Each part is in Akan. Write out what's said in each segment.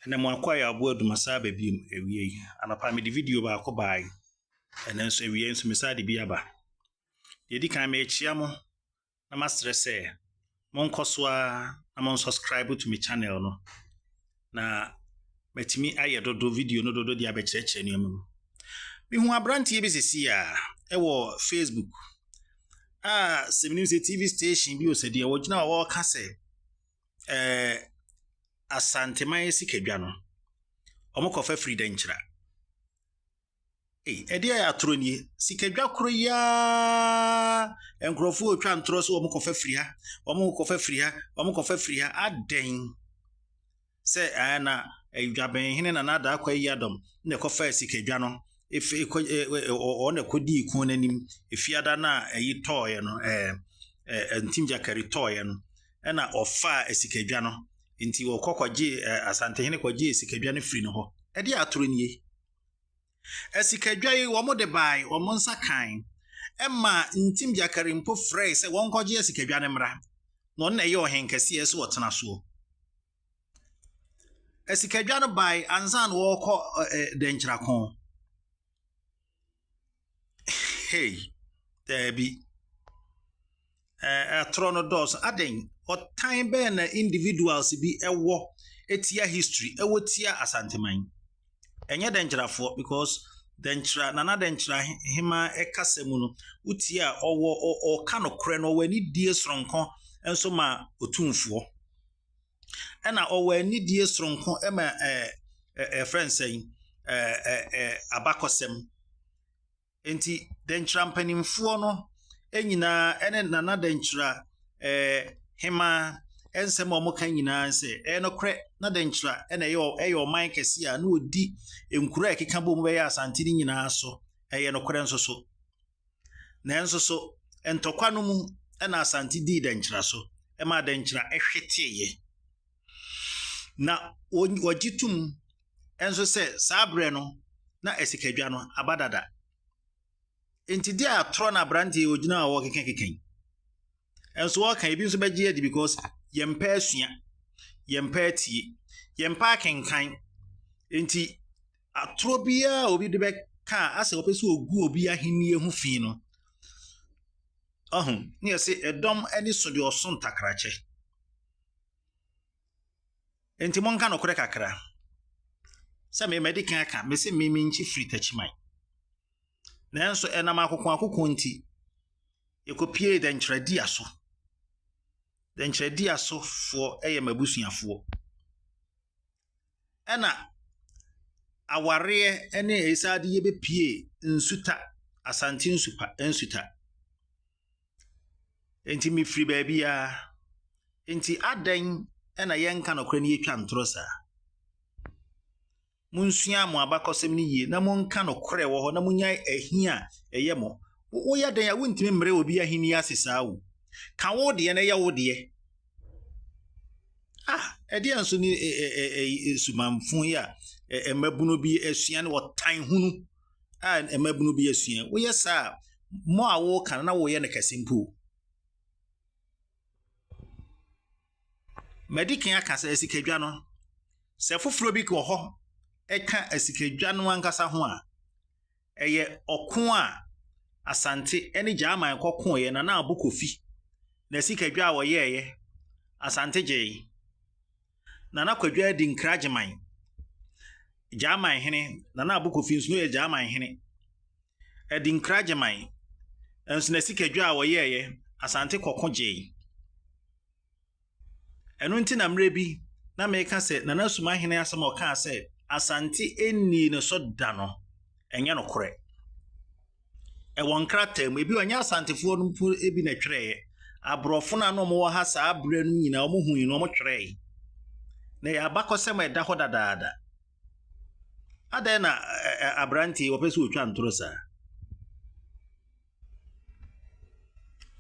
Ɛnɛ mo akoa yɛ aboa Adumasa aba bio awia yi. Anɔpa mede video baako bae. Ɛnɛ nso awia yi nso mesan de bi aba. Deɛ ɛdi kan merekyea mo na masrɛ sɛ monkɔ so ara na mo subscribe to me channel no na matumi ayɛ dodo video no dodo de abɛkyerɛkyerɛ nneɛma mu. Mehu aberanteɛ bi sisi a ɛwɔ Facebook a sɛ menim sɛ TV station bi o sɛ deɛ wɔgyina hɔ wɔreka sɛ ɛɛ Asanteman sikadwa no, wɔkɔfa firi Dankyira. Ei, ɛdeɛ yɛ atorɔ nie. Sikadwa koro yi ara, nkurɔfoɔ retwa ntorɔ sɛ wɔkɔfa firi ha, wɔkɔfa firi ha, wɔkɔfa firi ha. Adɛn? Sɛ ɛɛ na Dwabenhene Nana Addo Yiadom na ɛkɔfaa sikadwa no efi kɔ ɛ ɛ ɔno na ɛkɔdii ko no anim. Efiada no a ɛyi tɔɔeɛ no ɛɛ ɛ Ntim Gyakari tɔɔeɛ no, ɛna ɔfaa sikadwa no. Nti wɔkɔ kɔgyee ɛ Asantehene kɔgyee sikadwa no firi ne hɔ. Ɛdeɛ atoro nie. Asikadwa yi wɔn de bae, wɔn nsa kan. Ɛma Ntim Gyakari mpo frɛe sɛ wɔnkɔgye asikadwa no mmra. Na ɔno na ɛyɛ ɔhenkɛseɛ sɛ ɔtena soɔ. Asikadwa no bae ansa na wɔrekɔ ɛ Dɛnkyerako. Hey, daabi. Ɛɛ atorɔ no dɔɔso. Adɛn? Ɔtan bɛn na individuals bi wɔ tia history, ɛwɔ tia Asanteman? Ɛnyɛ Dɛnkyerɛfoɔ because Dɛnkyerɛ Nana Dɛnkyerɛ Hemaa kasa mu no, wotie a ɔwɔ ɔka nokorɛ no, ɔwɔ anidie soronko nso ma Otumfoɔ. Ɛna ɔwɔ anidie soronko ma ɛɛ ɛfrɛ no sɛn ɛɛ ɛɛ abakɔsɛm. Nti Dɛnkyerɛ mpanimfoɔ no nyinaa ɛne Nana Dɛnkyerɛ ɛɛ Hemaa nsɛm a wɔka nyinaa sɛ ɛyɛ nokorɛ na Dɛnkyerɛ na ɛyɛ ɛyɛ ɔman kɛseɛ a na ɔdi nkuro a ɛkeka bom bɛyɛ Asante no nyinaa so. Ɛyɛ nokorɛ nso so. Nanso so ntɔkwa no mu na Asante dii Dɛnkyerɛ so ma Dɛnkyerɛ hweteeɛ. Na wɔgye tom nso sɛ saa berɛ no na asikadwa no aba dada. Nti deɛ atorɔ na aberanteɛ yi ɔgyina hɔ a ɔrekekakeka yi. Nso ɔreka ebi nso bɛgye adi because yɛmpɛ asua, yɛmpɛ atie, yɛmpɛ akenkan. Nti atorɔ biara a obi de bɛka a asɛ ɔpɛ sɛ ɔgu obi ahennie ho fi no, ɔho ne yɛse ɛdɔm ani so deɛ ɔso ntakrakyɛ. Nti monka nokorɛ kakra. Sɛ me madi kan aka, mese me menkyi firi Takyiman. Nanso ɛnam akokoakoko nti, yɛkɔpuee Dɛnkyerɛdua so. Dɛnkyerɛdua sofoɔ yɛ m'abusuafoɔ. Ɛna awareɛ ne ayisadeɛ bɛpuee Nsuta, Asante Nsupa Nsuta. Enti mefiri baabiara. Enti adɛn na yɛnka nokorɛ na yɛtwa ntorɔ saa? Monsua mo abakɔsɛm no yie na monka nokorɛ wɔ hɔ na monyae ahi a ɛyɛ mo. Woyɛ dɛn a wontumi mmerɛ obi ahenni ase saa o. Ka wo deɛ na ɛyɛ wo deɛ. Ah, ɛdeɛ nso ne sumanfo yi a mmabunu bi asua ne ɔtan hunu a mmabunu bi asua. Woyɛ saa a, mo a woka no na woyɛ no kɛse mpo. Madi kan aka sɛ asikadwa no, sɛ foforɔ bi wɔ hɔ ka asikadwa no ankasa ho a, ɛyɛ ɔko a Asante ne Gyaman kɔkoeɛ, Nana Abu Kofi n'asikadwa a ɔyɛeɛ, Asante gyee. Nana Kwadwo Adi Nkragyeman, Gyaman hene, Nana Abu Kofi nso na ɔyɛ Gyaman hene. Adi Nkragyeman nso n'asikadwa a ɔyɛeɛ, Asante kɔko gyee. Ɛno nti na mmerɛ bi na meka sɛ Nana Sumahene asɛm a ɔkaa sɛ Asante nnii ne so da no, ɛnyɛ nokorɛ. Ɛwɔ nkrataa mu, ebi ɔnyɛ Asantefoɔ no mpo bi na ɛtwerɛeɛ. Aborɔfo no a na wɔwɔ ha saa berɛ no nyinaa wɔhui no wɔtwerɛe. Na ɛyɛ abakɔsɛm a ɛda hɔ dadaada. Adɛn na aberanteɛ yi ɔpɛ sɛ ɔtwa ntorɔ saa?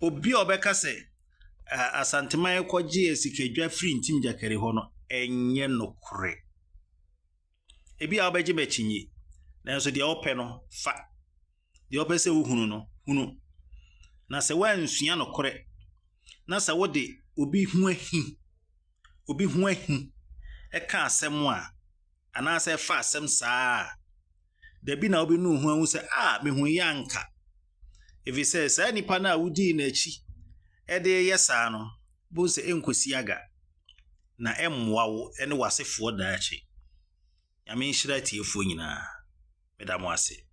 Obi a ɔbɛka sɛ Asanteman kɔgyee sikadwa firi Ntim Gyakari hɔ no, ɛnyɛ nokorɛ. Ebi a wobɛgye me akyinnye, nanso deɛ wopɛ no, fa. Deɛ wopɛ sɛ wohunu no, hunu. Na sɛ woansua nokorɛ, na sɛ wode obi ho ahi, obi ho ahi ka asɛm a, anaasɛ ɛfa asɛm saa a, dabi na wobɛnu ho ahu sɛ a mehu yɛ anka. Ɛfiri sɛ saa nipa no a wodii n'akyi de reyɛ saa no, bohu sɛ ɛnkɔsi aga na ɛmmoa wo ne w'asefoɔ daakye. Nyame nhyira atiefoɔ nyinaa. Meda mo ase.